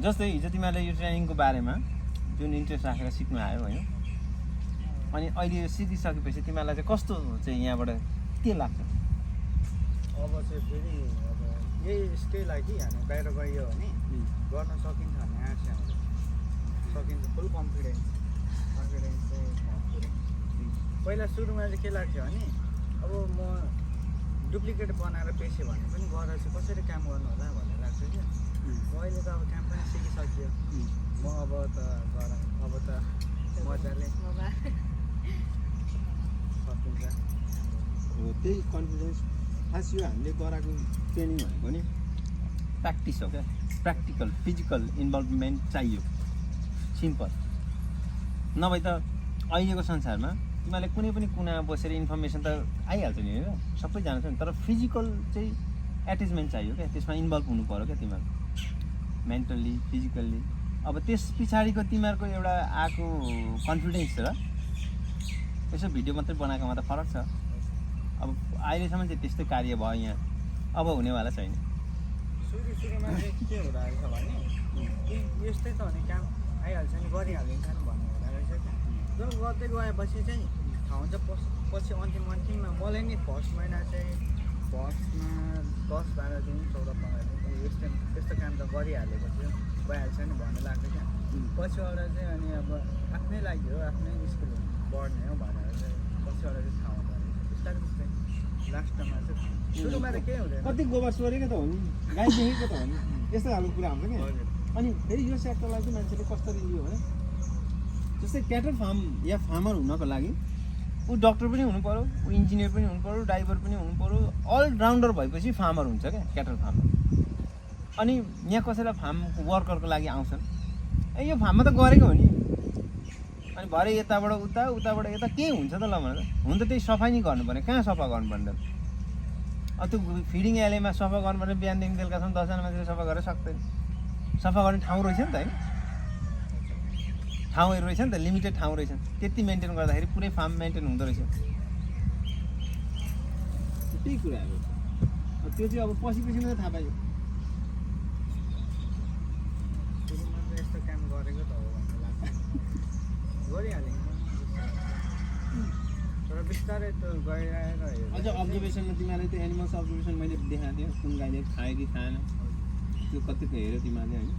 जस्तै हिजो तिमीहरूले यो ट्रेनिङको बारेमा जुन इन्ट्रेस्ट राखेर सिक्नु आयो होइन अनि अहिले यो सिकिसकेपछि तिमीहरूलाई चाहिँ कस्तो चाहिँ यहाँबाट के लाग्छ अब चाहिँ फेरि अब यही स्किल कि हामी बाहिर गइयो भने गर्न सकिन्छ भन्ने आशा हुन्छ सकिन्छ फुल कन्फिडेन्स चाहिँ पहिला सुरुमा चाहिँ के लाग्थ्यो भने अब म डुप्लिकेट बनाएर पेसेँ भने पनि गएर चाहिँ कसरी काम गर्नु होला भन्ने लाग्थ्यो क्या अहिले त अब काम पनि सिकिसक्यो म अब त मजाले सकिन्छ हो त्यही कन्फिडेन्स खास यो हामीले गराएको ट्रेनिङ भनेको नि प्र्याक्टिस हो क्या प्र्याक्टिकल फिजिकल इन्भल्भमेन्ट चाहियो सिम्पल नभए त अहिलेको संसारमा तिमीहरूले कुनै पनि कुनामा बसेर इन्फर्मेसन त आइहाल्छ नि होइन सबै जान्छ नि तर फिजिकल चाहिँ एट्याचमेन्ट चाहियो क्या त्यसमा इन्भल्भ हुनु पऱ्यो क्या तिमीहरू मेन्टल्ली फिजिकल्ली अब त्यस पछाडिको तिमीहरूको एउटा आएको कन्फिडेन्स र यसो भिडियो मात्रै बनाएकोमा त फरक छ अब अहिलेसम्म चाहिँ त्यस्तै कार्य भयो यहाँ अब हुनेवाला छैन सुरुमा चाहिँ के हुँदो रहेछ भने यस्तै त भने काम आइहाल्छ नि गरिहालिन्छ नि भन्ने हुँदो रहेछ क्या जब गर्दै गएपछि चाहिँ थाहा हुन्छ पछि अन्तिममा मलाई नि फर्स्ट महिना चाहिँ फर्स्टमा 10-12 दिन 14-15 दिन त्यस्तो काम त गरिहालेपछि भइहाल्छ नि भन्ने लाग्छ क्या पछिबाट चाहिँ अनि अब आफ्नै लागि हो आफ्नै स्किल बढ्ने हो भनेर चाहिँ पछिबाट चाहिँ थाहा हुँदो रहेछ बिस्तारै बिस्तारै लास्टमा चाहिँ सुरुमा त केही हुँदैन कति गोबर सोरेको त हो नि गाई देखेको त हो नि यस्तो खालको कुरा हुन्छ क्या अनि फेरि यो सेक्टरलाई चाहिँ मान्छेले कसरी लियो भने जस्तै क्याटल फार्म या फार्मर हुनको लागि ऊ डक्टर पनि हुनु पऱ्यो ऊ इन्जिनियर पनि हुनु पऱ्यो ड्राइभर पनि हुनु पऱ्यो अलराउन्डर भएपछि फार्मर हुन्छ क्या क्याटल फार्मर अनि यहाँ कसैलाई फार्म वर्करको लागि आउँछन् ए यो फार्ममा त गरेको हो नि अनि भरे यताबाट उताबाट यता के हुन्छ त ल भनेर हुन त त्यही सफाइ नै गर्नु पर्ने कहाँ सफा गर्नु पर्ने अब त्यो फिडिङ एलेमा सफा गर्नु पर्ने बिहानदेखि बेलुकासम्म 10 जना मान्छेले सफा गरेर सक्दैन सफा गर्ने ठाउँ रहेछ नि त होइन ठाउँहरू रहेछ नि त लिमिटेड ठाउँ रहेछ त्यति मेन्टेन गर्दाखेरि पुरै फार्म मेन्टेन हुँदो रहेछ त्यही कुराहरू त्यो चाहिँ अब पछि मात्रै थाहा पायो सुरुमा त यस्तो काम गरेको त हो भन्ने लाग्छ गरिहालिन्छ तर बिस्तारै त गइरहेर अझ अब्जर्भेसनमा तिमीहरूले त्यो एनिमल्स अब्जर्भेसन मैले देखाएको थिएँ कुन गाईले खायो कि खाएन त्यो कतिको हेऱ्यो तिमीहरूले होइन